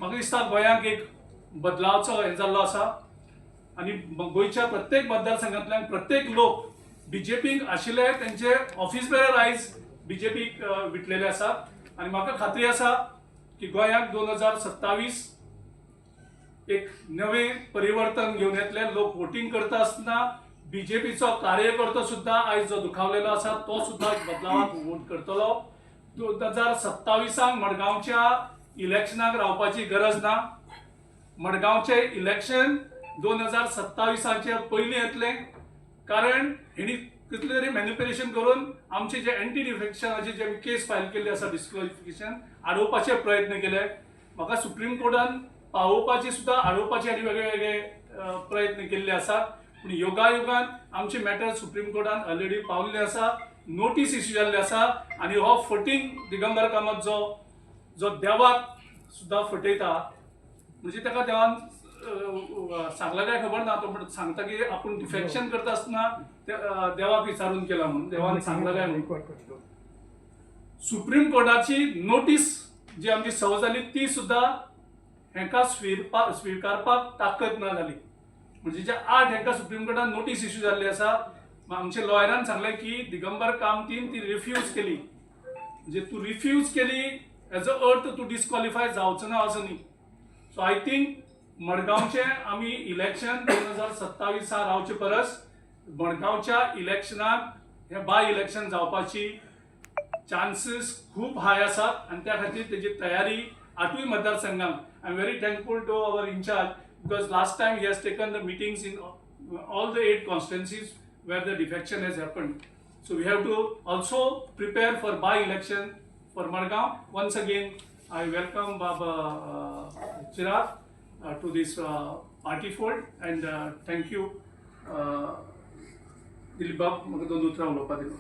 म्हाका दिसता गोंयांक एक बदलावाचो हें जाल्लो आसा आनी गोंयच्या प्रत्येक मतदारसंघांतल्यान प्रत्येक लोक बीजेपीक आशिल्ले, तेंचे ऑफिस बेरर आयज बीजेपीक विटलेले आसात. आनी म्हाका खात्री आसा की गोंयांक 2027 एक नवें परिवर्तन घेवन येतले. लोक वोटींग करता आसतना बीजेपीचो कार्यकर्तो सुद्दां आयज जो दुखावलेलो आसा, तो सुद्दां बदलावाक वोट करतलो. 2027 मडगांवच्या इलेक्शनाक रावपाची गरज ना. मडगांवचे इलेक्शन 2027 चे पयलीं येतलें, कारण हेणी कितले तरी मॅनिप्युलेशन करून आमचे जे एंटी डिफेक्शनाचे जे केस फायल केल्ली आसा, डिस्क्वॉलिफिकेशन आडोवपाचे प्रयत्न केले. म्हाका सुप्रीम कोर्टान पावोवपाची सुद्दां आडोवपाचे आनी वेगळे वेगळे प्रयत्न केल्ले आसात. पूण योगायोगान आमचे मॅटर सुप्रीम कोर्टान ऑलरेडी पावल्ले आसा, नोटीस इश्यू जाल्ले आसा. आनी हो फटींग दिगंबर कामत जो जो देवाक सुद्दां फटयता, म्हणजे ताका देवान सांगला काय खबर ना, तो पण सांगता की आपूण डिफेक्शन करता आसतना देवाक विचारून केला म्हणून. देवान सांगला काय म्हणून. सुप्रीम कोर्टाची नोटीस जी आमची सर्व जाली, ती सुद्दां हेंका स्विकारपाक ताकद ना जाली. म्हणजे जे आठ हेंका सुप्रीम कोर्टान नोटीस इश्यू जाल्ली आसा, आमच्या लॉयरान सांगलें की दिगंबर कामतीन ती रिफ्यूज केली. म्हणजे तूं रिफ्यूज केली एज अ अर्थ तूं डिस्क्वॉलिफाय जावचो ना असो न्ही. सो I think मडगांवचें आमी इलेक्शन 2027 रावचे परस मडगांवच्या इलेक्शनाक हे बाय इलेक्शन जावपाची चान्सीस खूब हाय आसात आनी त्या खातीर तेजी तयारी आठूय मतदारसंघांक. I am very thankful to our incharge because last time he has taken the meetings in all the eight constituencies where the defection has happened. So we have to also prepare for by election for Margao. Once again, I welcome Baba Chirag to this party fold and thank you, Dilip बाब, म्हाका दोन उतरां उलोवपा दिलो.